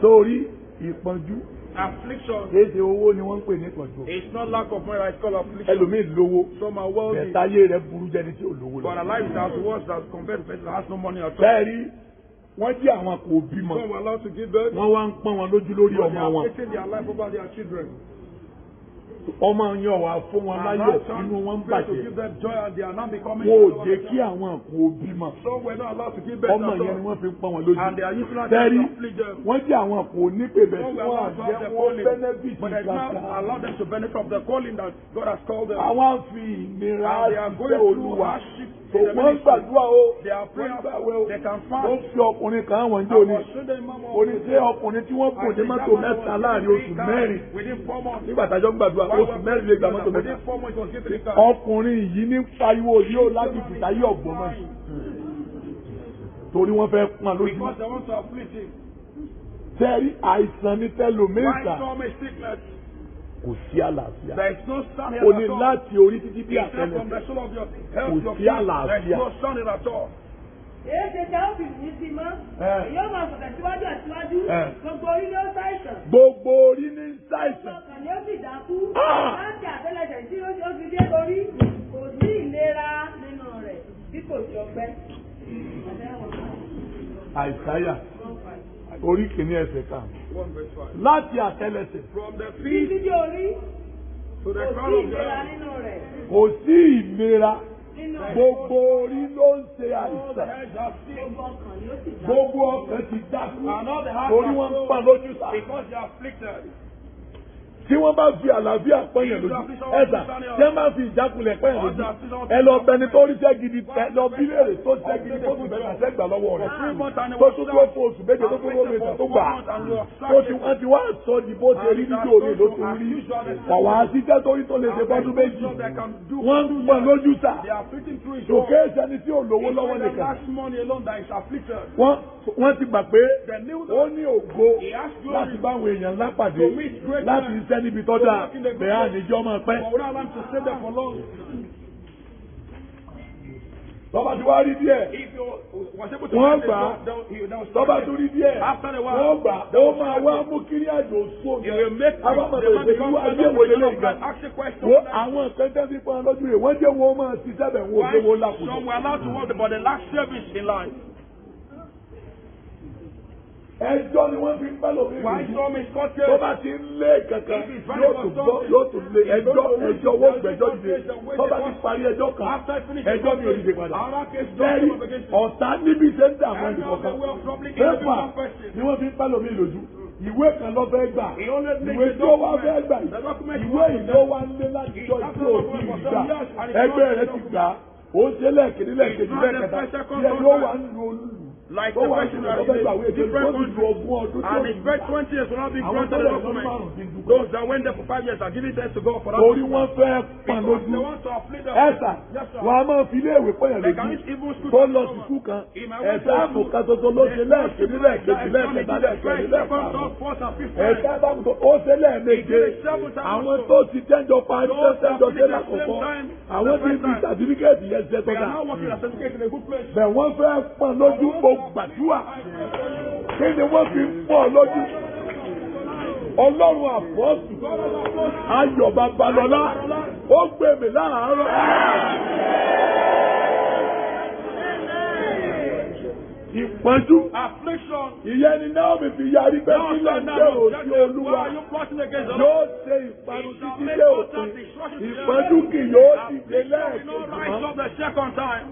Sórí ìpọ́njú. Affliction. Kéde owó ni wọ́n ń pè ní ìpọ́njú. It's not lack of money that is called affliction. Ẹlòmíì lówó. Some are wealthy, Bẹ̀táyé rẹ̀ burú jẹ́ni tí ò lówó but lọ. their life is as worse as compared to person that has no money at all. Bẹ́ẹ̀ni, wọ́n jí àwọn kò bímọ. Some were allowed to give birth, Wọ́n wá ń pọ́n wọn lójú lórí but they ọmọ are wọn. taking their life over their children. Ọmọ yẹn wà fún wọn And láyọ̀, that inú wọn ń child failed to bàjẹ́. give them joy and they are now becoming. Wọn ò jẹ́ kí àwọn kò bímọ. Some were not allowed to give birth Ọmọ at yẹn ni all. wọ́n fi ń pọ́n wọn lójú. And they are using that Bẹ́ẹ̀ni, to afflict them. wọ́n jẹ́ àwọn kò nípè bẹ̀ Some tí were wọ́n allowed to àjẹ́ have their wọn calling, benefit but they did not kankan. allow them to benefit from the calling that God has called them. Àwọn á fi ìnira And they are ṣiṣẹ́ going through Olúwa. hardship Tó in the wọ́n ń ministry. gbàdúrà o. They are Wọ́n ń praying, gbàwẹ̀ o. they can Ó fast. fi ọkùnrin kan àwọn I ìjọ ni. was showing them mama. Oníṣẹ́ ọkùnrin tí wọ́n kò ní mọ́tò mẹ́ta láàrin oṣù mẹ́rin. Within 4 months. Nígbà tájọ́ ń gbàdúrà, oṣù mẹ́rin lè gba mọ́tò mẹ́ta. Within 4 months, he was given three cars. Ọkùnrin yìí ní pariwo yóò láti fìtáyé ọ̀gbọ́n mọ́. Torí wọ́n fẹ́ pọ́n lójú. Because they want to afflict him. Tẹ́rí àìsàn ní Why tẹ́lòmíìsà some is sickness? kò sí àlàáfíà. There is no sound here O ní at all. láti orí títí bí Except from àtẹlẹsẹ̀. the soul of your health, Kò your sí feet. àlàáfíà. There is no sound here at all. Èé ṣe tí a ó fi yìí sí mọ́. Ẹ. Èyí ó máa sọ̀tẹ̀ síwájú àti síwájú. Ẹ. Gbogbo orí ni ó ṣàìsàn. Gbogbo orí ní Gbogbo ṣàìsàn. ọkàn ni ó sì dákú. Ah! Láti àtẹ́lẹsẹ̀ tí ó fi dé orí, kò sí ìlera nínú rẹ̀ bí kò sí ọgbẹ́. Àìsáyà orí kìíní ẹsẹ̀ kan. 1 verse 5. Láti àtẹlẹsẹ̀ From the Títí feet dé orí, to the kò crown sí of the ìlera head. nínú rẹ̀. kò sí ìlera. Nínú rẹ̀. Gbogbo orí ló ń ṣe All the àìsàn. heads are sick. Gbogbo ọkàn ni ó sì dákú. Gbogbo ọkàn ti dákú. And all the hearts Torí are wọ́n ń sore pọ́n lójú sá. because they are afflicted. Tí wọ́n bá fi àlàáfíà pọ́nyàn lójú. Ẹ̀sà tí wọ́n bá fi ìjákulẹ̀ pọ́nyàn lójú. Ẹ lọ bẹni tó ríṣẹ́ gidi ẹ lọ bí léèrè tó ṣiṣẹ́ gidi tó sì bẹ̀rẹ̀ àṣẹ gbà lọ́wọ́ rẹ̀. For 3 months and he Tó was tún dúró fún oṣù méje tó tún dúró méje tó gbà á. Tó ti wọ́n ti wá sọ di bó ṣe rí níjó omi ló ti rí. Kọ̀wá ṣiṣẹ́ torí tó lè ṣe bọ́dún méjì. Wọ́n ń pọ́n lójú sá. They are afflicting through his Òkè own. ìṣẹ́ni tí ò lówó It's lọ́wọ́ not the nìkan. last money alone that is afflicted. Wọ́n ti gbà pé They knew ó that ní ògo he has glory láti bá àwọn èèyàn ńlá pàdé to meet great láti men, iṣẹ́ níbi tó to dáa work in the good bẹ́ẹ̀ place. àníjọ́ máa pẹ́. But without allowing to stay there for long. Tọ́ba ti wá rí díẹ̀, If you was able to Wọ́n get a gbà á. job, they will tọ́ba start tún it. rí díẹ̀, After a while, wọ́n gbà á. they Ó will máa start wá it. mú kiri àjò sóògùn. It will make Abámọ̀tò the man ìpè become irú ayé fed up wo with lélẹ̀ the gan. Ask a question. Wo àwọn nǹkan tẹ́ fi pọ́n lójú rẹ̀, wọ́n jẹ́ wọn máa ṣiṣẹ́ bẹ̀ wọ́n ò Why gbé wọn lákòókò. some were allowed to work, but they lack service in life. Ẹjọ́ ni wọ́n fi ń pẹ́ lómi Why ìlú. some is caught Tó bá ti ń lé kankan, If it's yóò tún gbọ́, yóò tún lé ẹjọ́ ẹjọ́ wọ́n gbẹ́jọ́ dìde. Tó bá ti parí ẹjọ́ kan, After finish ẹjọ́ mi ò dìde padà. Another case don't Bẹ́ẹ̀ni, come up against it. ọ̀tá níbi ṣe ń dààmú And ẹnì now kọ̀ọ̀kan. they will probably Pépà interview one person. ni wọ́n fi ń pẹ́ lómi lójú. Ìwé kan ló fẹ́ gbà. He only needs Ìwé the tó wá fẹ́ document. gbà yìí. The document he Ìwé wants to yìí ló get. wá ń lé láti He jọ has ìdí not òbí worked for ìgbà. some years and it's Ẹgbẹ́ not rẹ̀ the ti gbà á. Ó ń ṣe lẹ́ẹ̀kejì lẹ́ẹ̀kejì It's not the lẹ́ẹ̀kẹta. first, second, Yẹ third ló time. wà ń lu olú. Like Tó the wà ń person lu that ọ̀fẹ́ is gbà wé in èdè different tó ti lu countries ogún ọdún tó and ti it's spent 20 years without being Àwọn granted tó the lè lọ́dún document. márùn-ún ti dúpẹ́. Those that went there for 5 years are giving thanks to God for that. Torí wọ́n fẹ́ pọ́n Because lójú. they want to afflict them. Ẹ̀sà Yes, sir. wọ́n á máa fi iléèwé pọ́yàn They can lójú. use evil school Tó to lọ someone. sí skul kan. He might went to Ẹ̀sáàmù school. kan tuntun ló ṣe There's lẹ́ẹ̀kejì no lẹ́ẹ̀kejì that is lẹ́ẹ̀kẹta done lẹ́ẹ̀kẹrin first, second, lẹ́ẹ̀karùn-ún. third, fourth, and fifth Ẹ̀ka time. bá tó ó ṣe lẹ́ẹ̀méje. Àwọn tó ti jẹ́jọ parí Those that tẹ́jọ ṣe finish at the lákòókò. same time, Àwọn the tí first fi time. sàtífíkẹ́ẹ̀tì yẹn ṣe tó They are dáa. now working as certificate in a good place. Bẹ̀ wọ́n fẹ́ pọ́n lójú mo gbàdúrà. Kí ni wọ́n fi ń pọ́n lójú? Ọlọ́run àpọ́sù Ayọ̀ Babalọ́lá ó gbé mi láàárọ̀. Ìpọ́njú Affliction. ìyẹn ni Naomi fi yarí pé Now, sílẹ̀ sir, ń now, jẹ́ òsì objective. Why Olúwa are you plotting against the yóò Lord? ṣe ìparun It shall títí make dé utter òpin. destruction to the Ìpọ́njú end. kì yóò dìde Affliction will not lẹ́ẹ̀kejì rise mọ́. up the second time.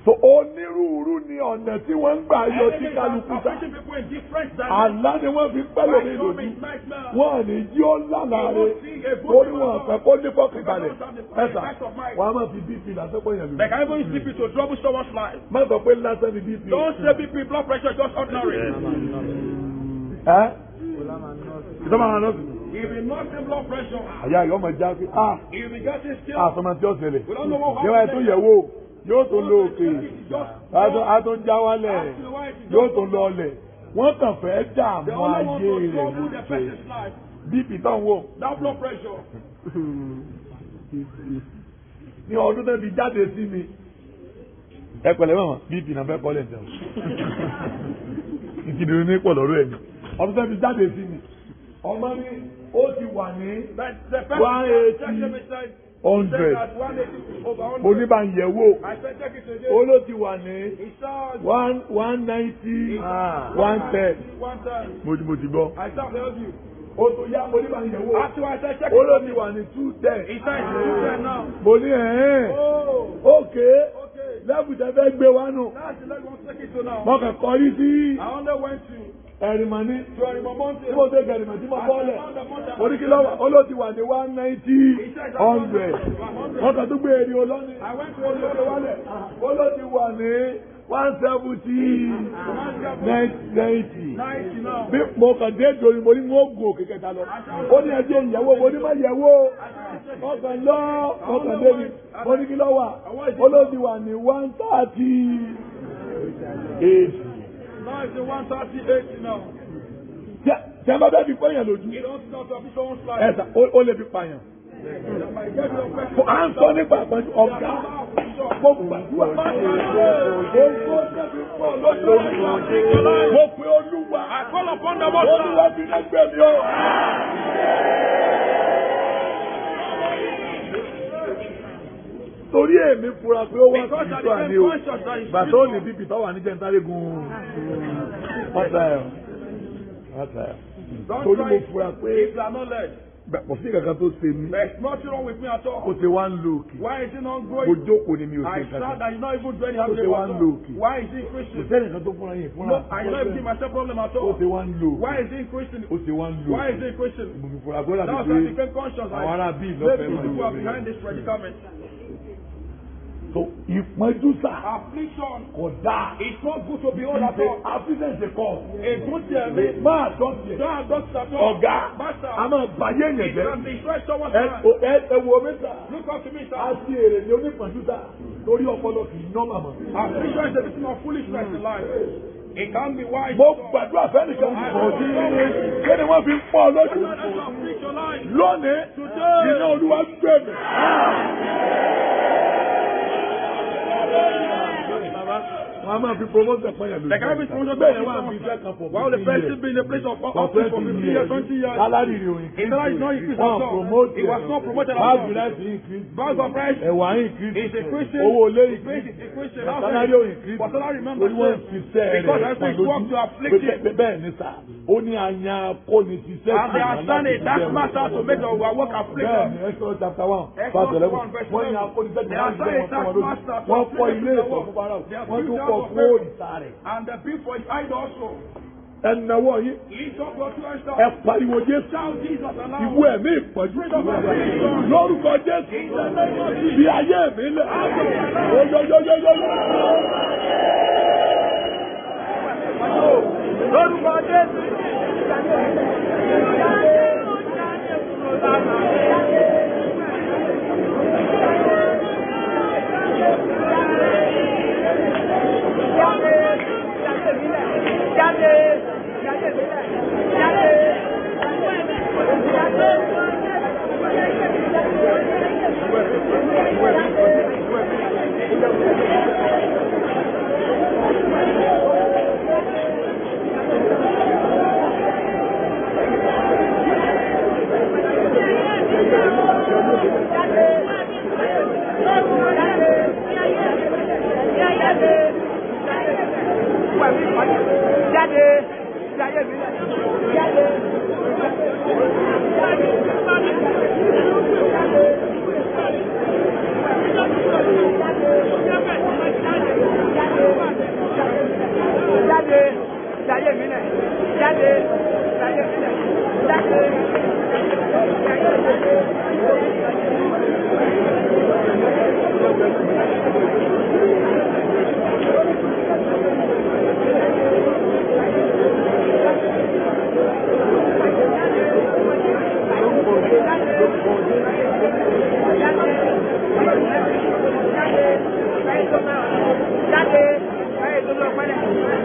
So onírúurú ni ọ̀nà tí wọ́n ń gbà yọ sí Enemies kálukú are sá. afflicting people in different directions. Àlá ni wọ́n fi ń pẹ́ lómi Why some lòdì. is nightmare? Wọ́n à ní jí ó lálàá rẹ̀. Orí wọn fẹ́ kó ní fọkànbalẹ̀. Ẹ̀sà wọ́n á máa fi BP lásán pọ̀ yàn They lórí. can even use BP to trouble someone's life. Má sọ pé lásán ni BP. Don't say BP, blood pressure is just ordinary. Ẹ́ ìjọba àwọn nọ́ọ̀sì. If you not say blood pressure, Àyà yóò máa já sí. Ah if you get it still, àfọmọ tí ó ṣẹlẹ̀. we don't know what Yẹ́wà ẹ̀ tó yẹ̀ wò yóò tó lọ òkè. Á tó já wálẹ̀ yóò tó lọ ọlẹ̀. Wọ́n kàn fẹ́ They dààmú only want ayé to rẹ̀ trouble the lójú. person's life. BP tó ń wò. That blood pressure. Ní ọdún tó ti jáde sí mi. Ẹ pẹ̀lẹ́ mọ̀mọ́ BP náà fẹ́ kọ́lẹ̀ jẹun. Ìkìdìrín ní pọ̀ lọ́rọ̀ ẹ̀mí. Ọdún tẹ́ fi jáde sí mi. Ọmọ mi ó ti wà ní But the person 180, checked him inside. 100. Said at 180 over 100. Mo ní bá ń yẹ̀ wò. I said check it again. Ó ló ti wà ní He saw 190, 110. 110. Mo ti gbọ́. I said help you. Ó tún yá mo ní bá ń yẹ̀ wò. After I said check Ó ló it. ti wà ní 210. He said it's 210 now. Mo ní ẹ̀hẹ́n. Oh, Ókè okay. lẹ́bù tẹ́ fẹ́ gbé wa nù. That's the leg one take it to now. Mo kàn kọrí sí I only went to Ẹ̀rìmọ̀ ní. to Erimo Mountain. Tí mo dé Gẹ̀rìmọ̀ tí mo bọ́lẹ̀. Mo ní kí lọ́wọ́ ó ló ti wà ní 190, 100. Wọ́n kàn tún gbé èrè olóni. I went to Ó ló ti wálẹ̀. Ó ló ti wà ní 170, 90. 90 now. Bí mo kàn dé ìdòrí mo ní mo gùn òkè kẹta lọ. Ó ní ẹjẹ́ ìyàwó mo ní má yẹ̀wò. Mo kàn lọ mo kàn débi. Mo ní kí ló wà. Ó ló ti wà ní 130, 80. Now it's the 138 now. Tí a bá bẹ́ẹ̀ fi pọ́yàn lójú. You don't start to official own slide. Ẹ̀sà ó lè fi pààyàn. À ń sọ nípa àpọ̀jù ọ̀gá. Mo gbàdúrà. Ogun ọjọ́ fi pọ̀ lójú. Mo pe Olúwa. I call upon the Lord. Olúwa fi lẹ́gbẹ̀ẹ́ mi o. Torí èmi fura pé ó wá Because sí I ìtọ́ àní became o. conscious that it's Bàtà ò ní bíbí táwà ní jẹ́ntàrí gun. Ọ̀tá ẹ̀ ọ̀tá ẹ̀. Don't Torí try mo it fura pé if you are not led. kò sí kankan tó ṣe mí. There's nothing wrong with me at Ó all. ti wá ń lo òkè. Why is it not Mo growing? jókòó ni mi ò ṣe I nǹkan saw kan. that you not even doing Ó any ti wá ń lo òkè. Why is it Kò increasing? sẹ́ni kan tó fúnra yín No, fúnra. I not even give myself problem at Ó all. ti wá ń lo òkè. Why is it increasing? Ó ti wá ń lo Why òkè. is it increasing? Mo fi fura gbọ́dọ̀ That's àti why I pé became conscious. àwọn ará bíi Maybe lọ́fẹ̀ẹ́ máa people are ń behind this predicament. So ìpọ́njú sà Affliction kò dáa. is not good to behold at all. Affliction ṣe kọ́. A good thing. Máa tọ́ tiẹ̀. Don't adopt at all. Ọ̀gá Master, a máa bàyé èèyàn it jẹ́. can destroy someone's Ẹ life. ẹ wo mi sà. Look up to me, A sir. ti èrè ní onípọ̀njú sà. Torí ọpọlọ kì í nọ́mà mọ́. Affliction is a victim of foolishness in life. It can't be wise. Mo gbàdúrà fẹ́nìkan. Kí ni wọ́n fi ń pọ́ ọ lójú? That's why afflict your life. Lónìí, iná Olúwa gbé mi. Wọ́n á máa fi promotion pọ́nyà lójú. There can be promotion Bẹ́ẹ̀ ni wọ́n á fi iṣẹ́ kan for Why would the 15 person years. be in the place of For office for 20 15 years, 20 years? Salary rẹ̀ ò His salary is not increase. increased at Wọ́n all. promote He was not promoted at all. Báàgì láti increase. Bag of rice Ẹ̀wà increase. is increasing. Owó ilé His increase. wages is increasing. Salary ò increase. But salary remember Torí wọ́n fi iṣẹ́ rẹ̀ Because I think pọ́n work to lójú. afflict him. Bẹ́ẹ̀ ni sà, ó ní ayan akóni ti iṣẹ́ And they assign a task master to make our work afflict Bẹ́ẹ̀ us. ni Exodus chapter 1 verse Exodus 11. 1 verse Wọ́n yan 11. akóni iṣẹ́ They assign a pọ́n lójú. taskmaster to Wọ́n kọ́ afflict ilé the ìtọ́ work. fún Fáráò. They have Wọ́n built tún house kọ́ of fún Pharaoh. òrìṣà rẹ̀. And the bill for his idol also. Ẹ nawọ́ yín. Lift up your two hands. Ẹ pariwo Jésù. Shout Jesus aloud. Ìwé ẹ̀mí ìpọ́njú. Lórúkọ Jésù. Fi ayé mi lẹ̀. Oyoyoyoyoyo. Lórúkọ Jésù. Jáde, jáde, jáde, jáde, jáde, jáde. Jáde, jáde mi lẹ̀, jáde, jáde mi lẹ̀, jáde.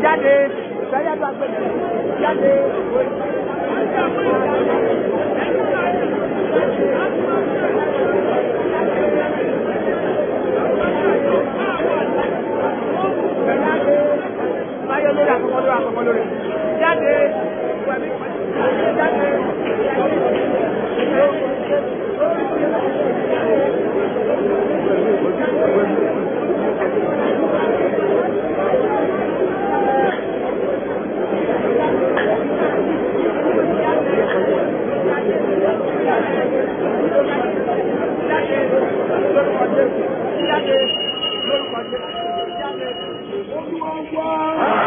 Jáde, jáde, jáde, jáde. Jáde. Jáde. Olúwa wá.